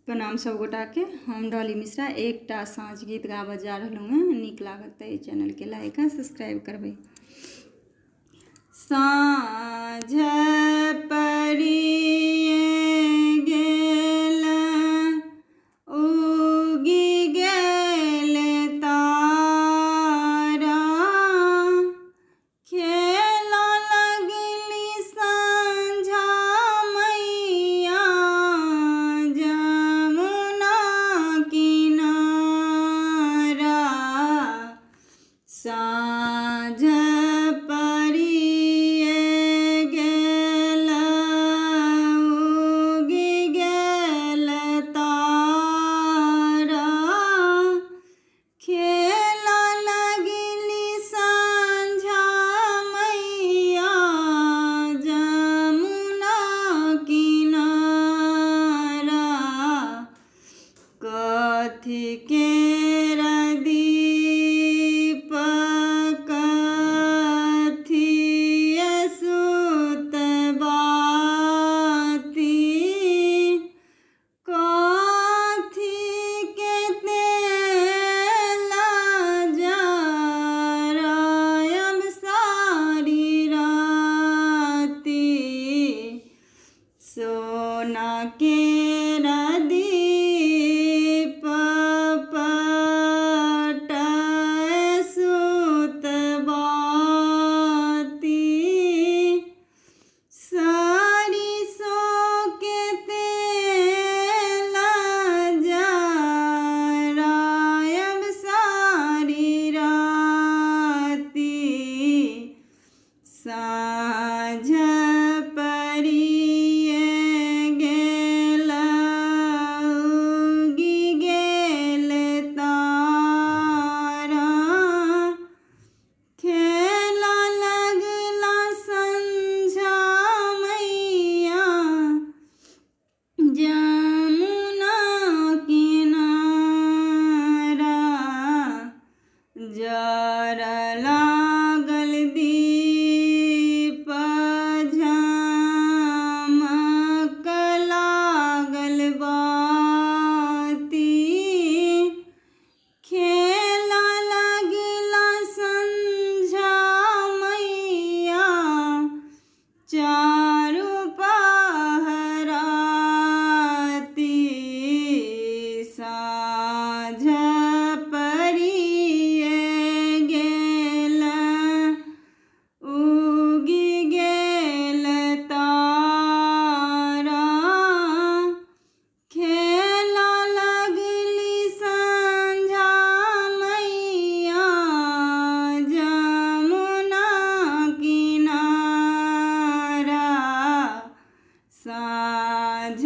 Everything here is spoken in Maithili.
प्रणाम सब गोटाके, हम डॉली मिश्रा एकटा साँझ गीत गाबऽ जा रहलहुँ हँ। नीक लागत तऽ एहि चैनलके लाइक आ सब्सक्राइब करबै। साँझ परिए गेल, उगि गेल तारा, खेलऽ लगली साँझा मैया जमुना किनारा। साँझ परिए गेल, उगि गेल तारा, खेलऽ लगली साँझा मैया जमुना किनारा। कथी केर दीप, कथी सुत बाती, कथी के तेल जरायब सारी राती। सोना केर दीप पट सुत बाती, सरिसो के तेल जरायब सारी राती। साँझ परिए गेल, उगि गेल तारा, खेलऽ लगला संझा मैया जमुना किनारा। जरऽ लागल दीप, झमकऽ लागल बाती, खेलऽ लगला संझा मैया चारू पहराती। साँझ परिए गेल, उगि गेल तारा, खेलऽ लगली संझा मैया जमुना किनारा। साँझ